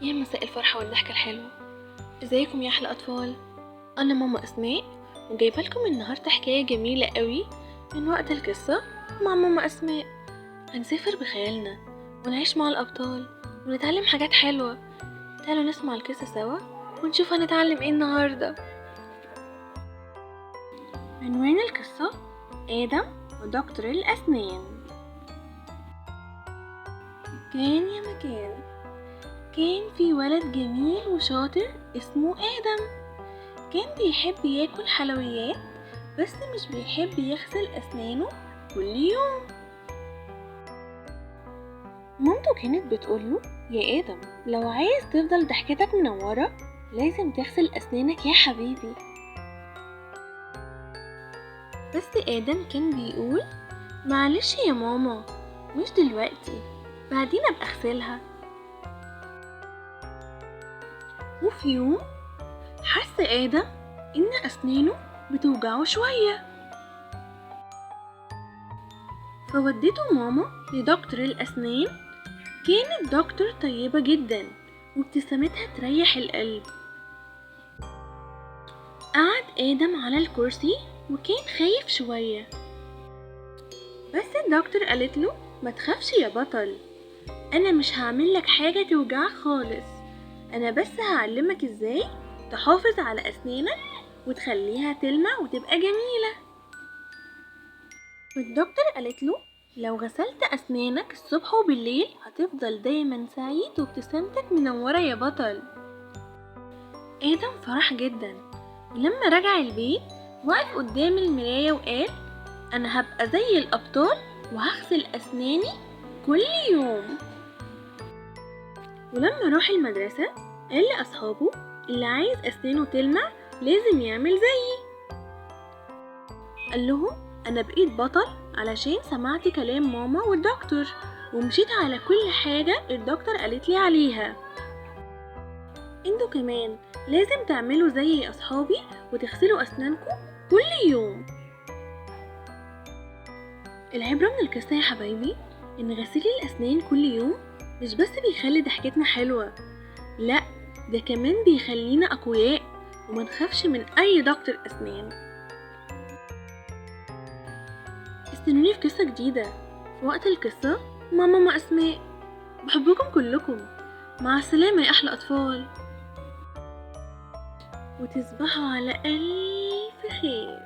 يا مساء الفرحة والضحكة الحلوة. ازيكم يا احلى اطفال؟ انا ماما اسماء وجايبه لكم النهارده حكاية جميلة قوي من وقت القصة مع ماما اسماء. هنسافر بخيالنا ونعيش مع الابطال ونتعلم حاجات حلوة. تعالوا نسمع القصة سوا ونشوف هنتعلم ايه النهارده. عنوان القصة: آدم ودكتور الأسنان. كان يا مكان، كان في ولد جميل وشاطر اسمه آدم. كان بيحب ياكل حلويات بس مش بيحب يغسل أسنانه كل يوم. مامته كانت بتقوله: يا آدم، لو عايز تفضل ضحكتك منورة لازم تغسل أسنانك يا حبيبي. بس آدم كان بيقول: معلش يا ماما، مش دلوقتي، بعدين أبقى أغسلها. وفي يوم حس آدم إن أسنانه بتوجعه شوية، فودته ماما لدكتور الأسنان. كانت دكتور طيبة جدا وابتسامتها تريح القلب. قعد آدم على الكرسي وكان خايف شوية، بس الدكتور قالت له: ما تخافش يا بطل، أنا مش هعمل لك حاجة توجعك خالص، أنا بس هعلمك إزاي تحافظ على أسنانك وتخليها تلمع وتبقى جميلة. والدكتور قالت له: لو غسلت أسنانك الصبح وبالليل هتفضل دايما سعيد وابتسامتك منورة يا بطل. آدم فرح جدا، ولما رجع البيت وقف قدام المراية وقال: أنا هبقى زي الأبطال وهغسل أسناني كل يوم. ولما راح المدرسة قال لأصحابه: اللي عايز أسنانه تلمع لازم يعمل زيي. قال لهم: أنا بقيت بطل علشان سمعت كلام ماما والدكتور ومشيت على كل حاجة الدكتور قالت لي عليها. انتوا كمان لازم تعملوا زي أصحابي وتغسلوا أسنانكم كل يوم. العبرة من القصة يا حبايبي إن غسيل الأسنان كل يوم مش بس بيخلي ضحكتنا حلوة، لا ده كمان بيخلينا أقوياء وما نخافش من أي دكتور أسنان. استنوني في قصة جديدة في وقت القصة مع ماما أسماء. بحبكم كلكم، مع السلامة يا أحلى أطفال، وتصبحوا على ألف خير.